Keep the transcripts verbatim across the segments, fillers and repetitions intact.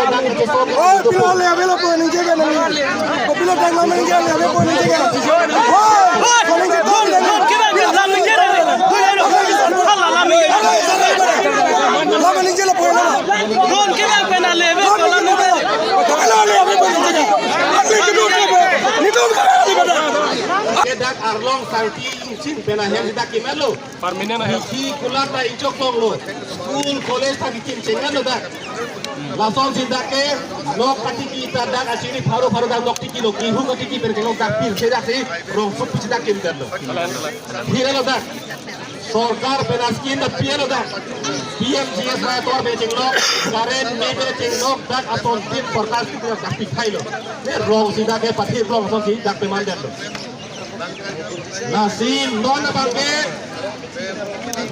Oh, pilo le, avelo po ningje ke nang. Oh, pilo tang lam ningje le, avelo po ningje ke. Oh, po ningje to le. Don ke bang lam ningje le. Hala lam ningje. Lam ningje le po na. Don ke bang pena le, avelo lam ningje. Avelo le, avelo po ningje ke. Ati ke don ke po. Ni don ke le po. Ke dak arlong sangti ingchin pena hem dak kimelo. Permanent ahem. Isi kulat ta ichok tong lo. School, college ta bikin chengan lo dak. Lason si dak ke, nok katiki ta dak asini pharo pharo dak nok tiki lo, gehu katiki pen ke nok dak pirthe dak si, rong sup pisi dak kim dan lo. Phira lo dak. Sorkar pena scheme dak pia lo dak. P M G S Y ator pen chenglok, current me pen chenglok, dak ason tin sorkar scheme dak pithai lo. Ne rong si dak ke pathir rong ason si dak peman dan lo. Lasi non abang ke,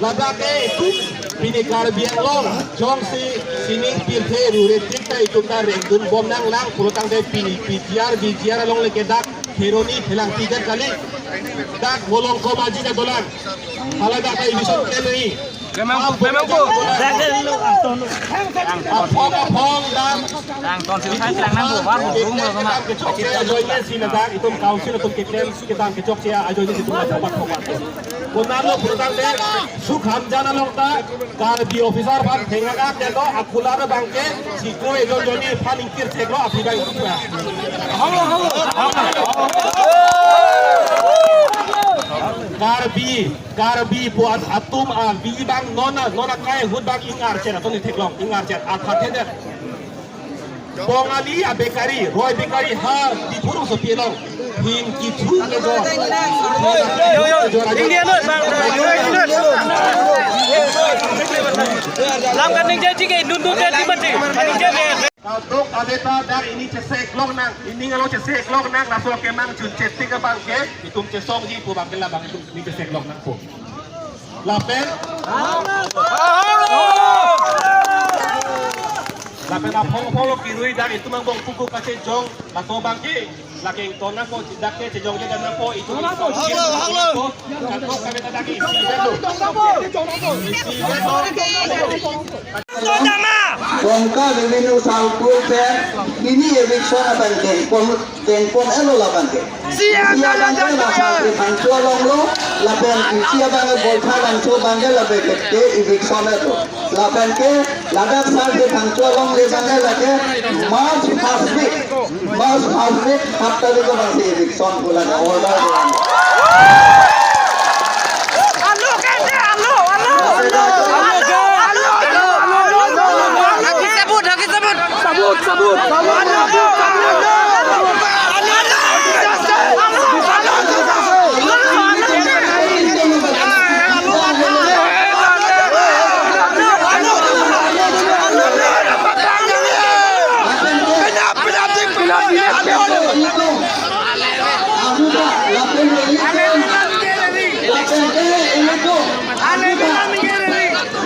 ladak ke itum pini Karbi Anglong jongsi sining pirthe rure tik ta itum ta rengdun bom nanglang pulotangte pini P G R, V G R along le ke dak Kheroni Phelangpi jan kali. Dak Molongkom aji ta dolang. Hala dak ta eviction ke nai. Memang, memang po. Aphong aphong dam. Ang ton si uthai lang nang bo, war bo, rung bo, kama. Kechok ke ajoine si ladak itum council atum keklem kedam kechok ke ajoine si itum ladak pat. Konatlo pulotangte Sukhamjan along ta Karbi officer aphan thengak ak jalo, akular abang ke siko ejon joni aphan ingkir cheklo aphi bang. Karbi Karbi pu at-, atum avi bang non a, non akai ahut bang ingarchet atum ni theklong, ingarchet, atha thedet. Bongali a bakery, Roy Bakery ha Diphu rongsopi along. Hin kithu ke jo. Yo, yo, India lo, bang, India lo. Lam kaningje ji ke, nun nun je ji mati. Kaningje je. Kadok ave ta dak ini cheseklong nang, ini ngalo cheseklong nang, laso kemang chun chetik abang ke, itum chesongji pu abang ke labang itum ini cheseklong nangpo. Lapen, lapen aphong aphong lo kirui dak itum angbong puku kachejong, laso abang ke, lake ington nangpo, dak ke chejong je dan nangpo, itum ington nangpo, kadok ave ta dak isi vet lo. Isi vet lo. Bongka Revenue Circle pen ini eviction abang ke pon, pen pon elo labang ke. Isi abang ke la Sarpi Phangcho along lo, lapen isi abang ke Bolpha Langso abang ke lapen ke eviction elo. Lapen ke ladak Sarpi Phangcho along le abang ke lake March first week. Mas habit hapta dito bang si eviction pula na order ko. Alu kete, alu, alu, alu, alu, alu, alu, alu, alu, alu. Lagi sebut, lagi sebut. Sabut, sabut, sabut, sabut, sabut.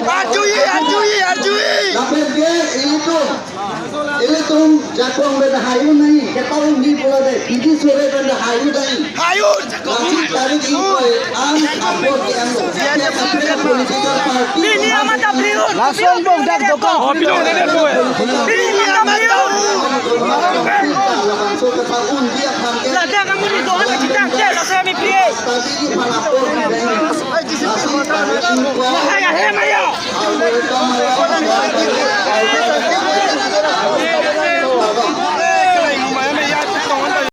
Arjui, arjui, arjui. Ilitum jakong beda hayu nai, ketau ni pula de, pidi sore beda hayu nai. Hayu. Lasi tarik ingkoi, ang apor ke ang, political party. Ini amat abriun. Langsung bong dak dokang. Oh, pidong dede boy. Ini amat abriun. Ladak kamu di doang kita, kita langsung kami pilih. Tadi ini para apor. Hai, hai, hai, ayo.